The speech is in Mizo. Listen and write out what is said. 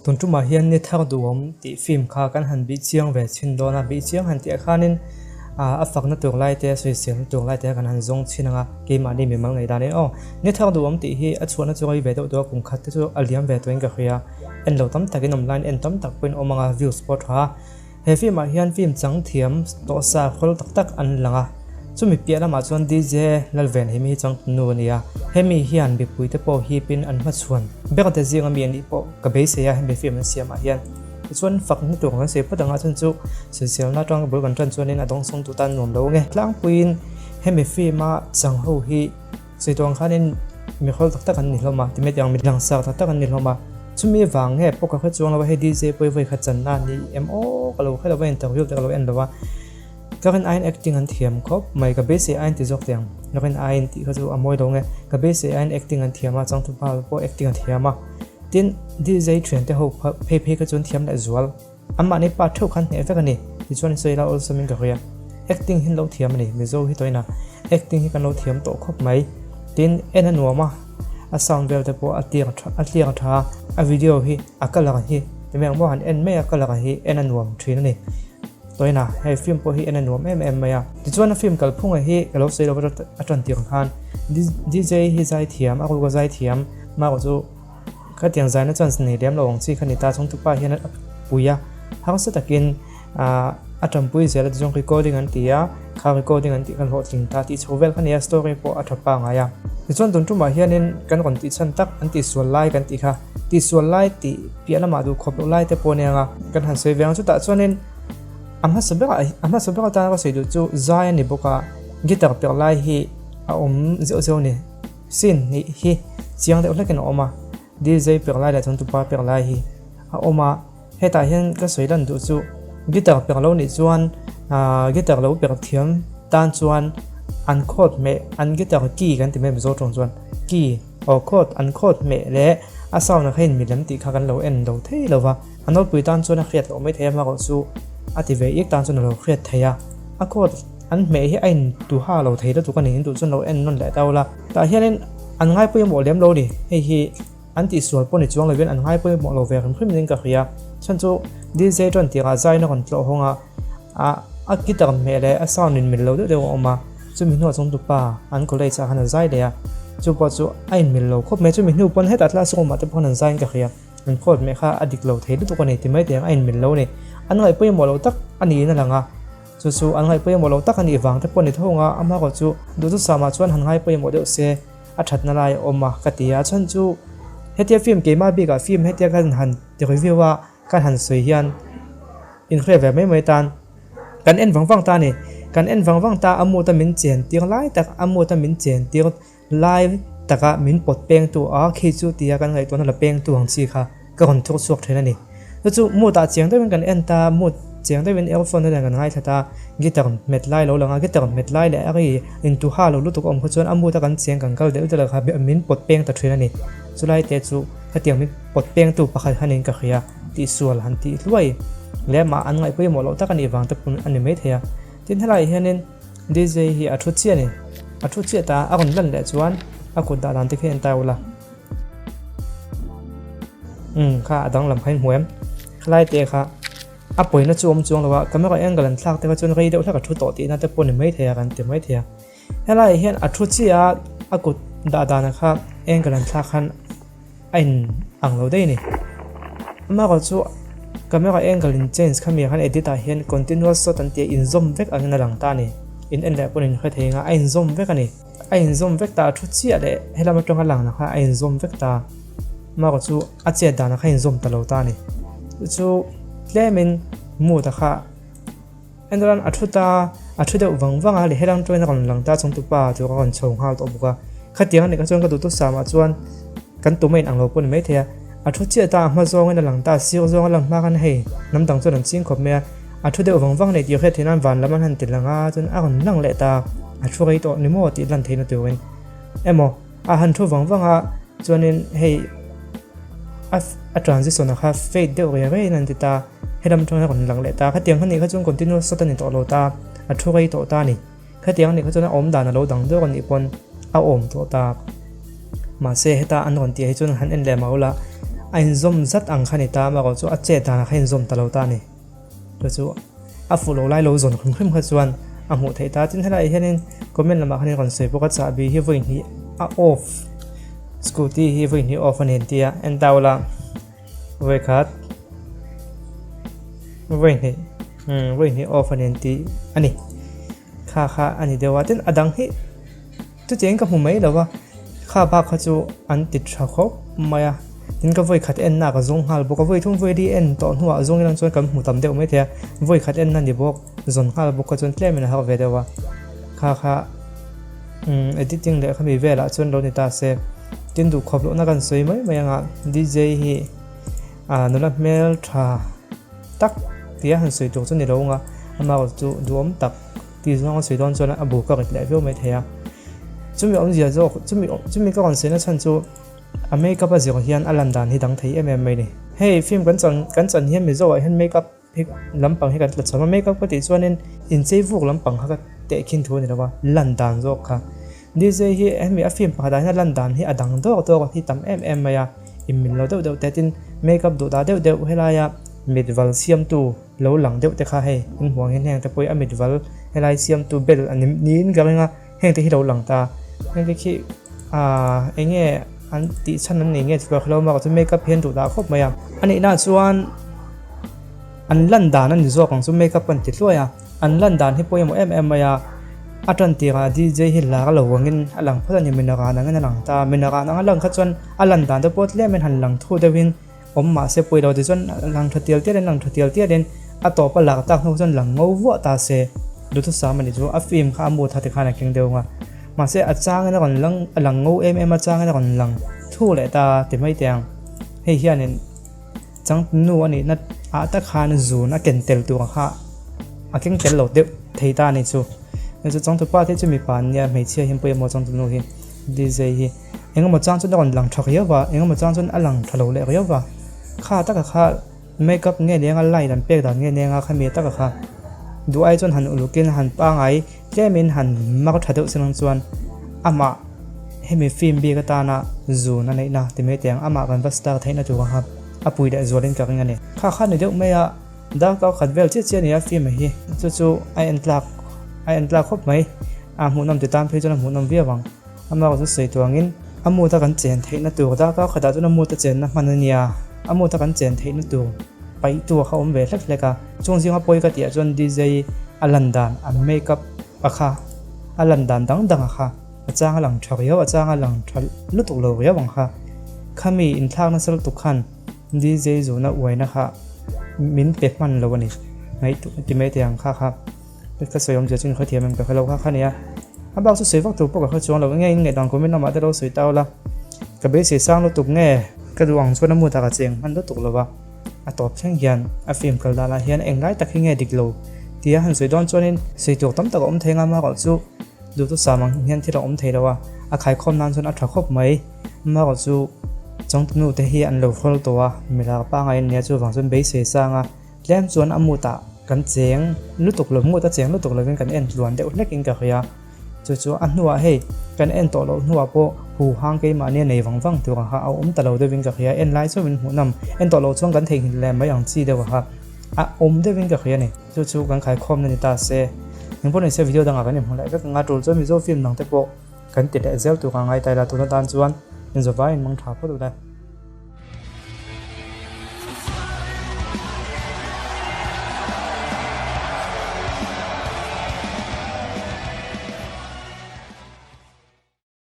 Tun tumah hian Ni Thar Duhawm tih film kha kan han bih chiang ve chhin dawn a, bih chiang han tih ah khanin a fakna tur lai te, a sawiselna tur lai te kan han zawng chhin ang a, keimahni mimal ngaihdan in aw. Ni Thar Duhawm tih hi a chhuahna chu rei ve deuh tawh a, kum khat te chu a liam ve tawhin ka hria. En lo tam takin awm laiin en tam tak pawhin awm ang a, views pawh a tha a. He film ah hian film chang thiam tawh sa khawl tak tak an lang a, chumi piah lamah chuan DJ Lalvenhimi hi changtunu a ni a, hemi hian mipui te pawh hipin an hmachhuan ber te zinga mi anih pawh ka beisei a hemi film an siam ah hian. Tichuan fakna tur kan sawi phawt ang a, chhan chu sawiselna atanga bul kan tan chuanin a dawngsawng tu tan nuam lo ang e. Tlangpuiin hemi film a chang ho hi Sawi tawh ang khanin mi khawl tak tak an ni hlawm a, ti mai ang mi langsar tak tak an ni hlawm a. Chumi vang nge pawh ka hre chuang lo a, hei DJ pawh hi vawi khat channa a ni em aw ka lo hre lo va, interview te ka lo en lo a. Ka rin aiin acting an thiam khawp mai, ka beisei aiin ti zawk teh ang, ka rin aiin tih kha chu a mawi lo nge, ka beisei aiin acting an thiam a, changtupa pawh acting a thiam a. Tin, DJ thiante ho phei phei kha chu an thiam leh zual. Anmahni pa theuh khan hneh vek a ni tichuan sawi ila awlsam in ka hria. Acting hi an lo thiam a ni, Mizo hi tawhin a acting hi kan lo thiam tawh khawp mai. Tin, en a nuam a, a sound vel te pawh a tliak tha a tliak tha a, a video hi a colour hi ti mai ang maw han en mai a colour hi en a nuam thin a ni. Tawhin a hei film pawh hi en a nuam em em mai a. Tichuan a film kalphunga hi ka lo sawi lo a tan tir ang khan DJ hi zai thiam a ruk a zai thiam marawh chu Khatiang zaina chuan nei lem lo ang chi kha ni ta chungtu pa hian a pui a, harsa takin a tanpui zel a tichuan recording an ti a, kha recording an tih khan hlawhtling ta tih chho vel kha ni a, story pawh a tha pangngai a. Tichuan tun tumah hianin kan rawn tih chhan tak an tihsual lai kan tih kha, tihsual lai tih piah lamah duh khawp loh lai te pawh a nia ang a, kan han sawi ve ang chutah chuanin a hmasa berah a hmasa ber atana ka sawi duh chu zai a ni bawk a, guitar perh lai hi a awm zeuh zeuh a ni. Scene hnih hi chiang deuh hlekin a awm a, DJ perh lai leh chawngtupa perh lai hi a awm a, hetah hian ka sawi lan duh chu guitar perh lo nih chuan ahh guitar lo perh thiam tan chuan an chord hmeh an guitar key kan ti mai Mizo tawng chuan key aw chord an chord hmeh leh a sound ah kha in milem tih kha kan lo en lo thei lo va, a nawlpui tan chuan a hriat loh mai thei a amaherawhchu a ti ve ik tan chuan a lo hriat thei a, a chord. An hmeh hi a in tu ha lo thei lutuk a ni, in duh chuan lo en nawn leh ta ula. Tah hianin an ngai pawimawh lem lo ni, hei hi an tihsual pawh ni chuang lovin an ngai pawimawh lo ve hrim hrim in ka hria. Chhan chu DJ chuan tirah zaina rawn tlawh hawng a, a a guitar hmeh leh a sound in mil lo deuh deuh a awm a, chumi hnuah chuan tupa an college ah khan a zai leh a, chu pawh chu a in mil lo khawp mai, chumi hnu pawn hetah classroom ah te pawh khan an zai in ka hria. An court hmeh kha a dik lo thei lutuk a ni ti mai teh ang a in mil lo a ni, an ngaih pawimawh lo tak a niin a lang a. Chu chu an ngaih pawimawh lo tak a nih vang te pawh ni tho ang a, amaherawh chu duhthusam ah chuan han ngai pawimawh deuh se a thatna lai a awm a ka ti a, chhan chu hetia film keimah bikah film hetia kan han ti review a kan han sawi hian inhre ve mai mai tan kan en vang vang ta a ni, kan en vang vang ta a mood a min chen tir lai tak a mood a min chen tir lai taka min pawt peng tu a khi chu tia kan ngaihtuahna la peng tu ang chi kha ka rawn thawk chhuak thin a ni. Chu chu mood ah chiang deuhin kan en ta, mood chiang deuhin earphone te nen kan ngaithla ta, guitar hmet lai lo lang a, guitar hmet lai leh a ri intuha lo lutuk a awm kha chuan a mood a kan chiang kan kal deuh deuh kha min pawt peng ta thin a ni. Chulai te chu khatiang min pawt peng tu pakhat kha niin ka hria, tihsual han tih hluai leh mah an ngaih pawimawh loh tak a nih vang te pawh a ni maithei a. Tin helaiah hianin DJ hi a thu chiah a ni, a thu chiah ta a rawn lan leh chuan a kut dah dan te khi a en ta ula. Umm kha a danglam kha in hmu em? Khalai te kha a pawina chu awm chuang lo a, camera angle an thlak te kha chuan rei deuh hlek a thu tawh tihna te pawh ni maithei a kan ti maithei a. Helaiah hian a thu chiah a, a kut dah danah kha angle an thlak khan a in ang lo daih a ni. Amaherawh chu camera angle in change kha mi ah khan edit ah hian continuous shot an tih a inzawm vek angin a lang ta a ni. In en leh pawn in hre thei ang a, a inzawm vek a ni. A inzawm vek ta a thu chiah leh helam atanga lang na kha a inzawm vek ta amaherawh chu a chet dan kha a inzawm ta lo ta a ni. Chu chu tlemin mood a kha Enturan a thu ta, a thu deuh vang vang a, leh helang train a rawn lang ta chung tupa chu a rawn chho nghal tawh bawk a. Khatiang a nih kha chuan ka duh tu samah chuan kan tum a inang lo pawh ni maithei a. A thu chiah ta, a hma zawngin a lang ta, sir zawng a lang hma khan hei hnam dang chuan an ching khawp mai a. A thu deuh vang vang leh tih hriat theih nan van lam an han ti lang a, chuan a rawn lang leh ta, a thu rei tawh ni maw tih lan theihna turin emaw a han thu vang vang a, chuanin hei a a transition a kha fade deuh rei rei in an ti ta. Helam atang hian a rawn lang leh ta, khatiang kha nih kha chuan continuous shot a ni tawh lo ta, a thu rei tawh ta a ni. Khatiang a nih kha chuan a awm dan a lo dang deuh a nih pawn a awm tawh ta. Mahse heta an rawn tih ah hi chuan han en leh mah ula, A inzawm zat ang kha ni ta amaherawh chu a chet danah kha inzawm ta lo ta a ni. Chu chu a fuh lo lai lo zawn hrim hrim kha chuan a hmuh theih ta. Tin helaiah hianin comment lamah khan in rawn sawi bawk a, chahbi hi vawi hnih a off, scooty hi vawi hnih off a ni an ti a, en ta ula vawi khat vawi hnih umm vawi hnih off a ni an ti a ni. Kha kha a ni deuh a, tin a dang hi chutiangin ka hmu mai lo va, kha bak kha chu an ti tha khawp mai a, tin ka vawi khat en na ka zawng nghal bawk a, vawi thum vawi li en tawh hnuah zawng ilang chuan kan hmu tam deuh mai thei a, vawi khat en na ni bawk zawn nghal bawk kha chuan tlem in a harh ve deuh a, kha kha umm editing leh khami velah chuan lo ni ta se, tin duhkhawp lohna kan sawi mai mai anga DJ hi ah nula hmel tha. Tak tia han sawi tur chu ni lo anga amah chu duhawm tak tih zawng a sawi dawn chuan a bu ka rit leh viau mai thei a. Chumi awmzia zawk chumi chumi ka rawn sawi na chhan chu a makeup a zir hian a lan dan hi dang thei em em mai ni. Hei film kan chan kan chan hian Mizo ah hian makeup hi lampang hi kan tla cham a makeup ka tih chuanin inchei vuk lampang kha ka tehkhin thu a ni lo a lan dan zawk kha. DJ hi hemi a film pakhat ah hian a lan dan hi a dang dawk dawk hi tam em em mai a. Inmil lo deuh deuh te tin makeup duh dah deuh deuh helaia mit val siamtu lo lang deuh te kha hei in hmuh ang hian heng te pawh hi a mit val helai siamtu bel a ni niin ka ring a heng te hi lo lang ta heng te khi ahh eng nge an tih chhan an nei nge chu ka hrelo a chu makeup hian duh dah khawp mai a a nih na chuan an lan dan a ni zawk ang chu makeup an ti hluai a. An lan dan hi pawimawh em em mai a, a tan tirah DJ hi lar lo angin a lang phawt a ni, Minaran angin a lang ta a, Minaran anga lang kha chuan a lan dan te pawh tlemin han lang thu deuhin awm mah se pawi lo tichuan lang tha tial tialin lang tha tial tialin a tawp a lar tak hnu chuan lang ngo vuah ta se duhthusam a ni chu a film kha a mood kha tikhan a keng deuh ang a, mahse a changin a rawn lang a lang ngo em em a changin a rawn lang thu leh ta ti mai teh ang hei hianin. Changtunu a nihna ah tak khan zun a ken tel tur kha a keng tel lo deuh thei ta a ni chu. Hei chu changtupa te chu mipa an nia hmeichhia hian pawimawh changtunu hi DJ hi engemaw chang chuan a rawn lang tha riau va engemaw chang chuan a lang tha lo leh riau va kha taka kha makeup nge ni anga light an pek dan nge ni anga khami taka kha duh ai chuan han ulukin han pangai Tlemin han mar tha deuh chiang chuan amah hemi film bik atana zun a neihna ti mai teh ang, amah kan va star theihna tur ang kha a pui leh zualin ka ring a ni. Kha kha ni deuh mai a, darkar khat vel chiah chiah a ni a film hi, chu chu a en tlak a en tlak khawp mai, a hmuhnawm ti tan phei chuan a hmuhnawm viau ang. Amah chu sawi tur angin a mood a kan chen theihna tur darkar khatah chuan a mood a chenna hman a nia, a mood a kan chen theihna tur paih tur kha awm ve hlek hlek a. Chung zinga pawi ka tih ah chuan DJ a lan dan a make up a kha a lan dan dang dang a kha a chang a lang tha riau a chang a lang tha lutuk lo riau ang kha khami inthlak nasa lutuk khan DJ zuna uaina kha min pe hman lo a ni ngaihtuah ti mai thei ang kha kha ka sawi awmzia chu in khawthiam em ka hrelo kha kha nia a bak chu sawi vak tur pawh ka hre chuang lo enge in ngaihdan comment lamah te lo sawi tau la ka beisei sang lutuk nge ka duh ang chuan a mood ah ka cheng hman lutuk lo va. A tawp thleng hian a film kal danah hian englai tak hi nge dik lo tia han sawi dawn chuanin sawi tur tam tak a awm thei nga marawh chu duhthusam ang hian thil a awm thei lo a, a khaikhawm nan chuan a tha khawp mai. Marawh chu changtunu te hi an lo hrawl tawh a, milar pangai an nia chuvang chuan beisei sang a, tlem chuan a mood ah kan cheng lutuk lo, mood a cheng lutuk lovin kan en tluan deuh hlek in ka hria. Chu chu a hnuah hei kan en tawh loh hnuah pawh hu hang keimahni a nei vang vang tur ang kha a awm ta lo deuhin ka hria, en lai chauhin hmuh nawm, en tawh loh chuan kan theihnghilh leh mai ang chi deuh kha a awm deuhin ka hria a ni. Chu chu kan khaikhawmna ni ta se, engpawh ni se video dangah kan inhmu leh vek ang a, tul chuan Mizo film dang te pawh kan ti leh zel tur ang a ngai ta ila, tuna tan chuan inzawvaiin mang tha phawt u le.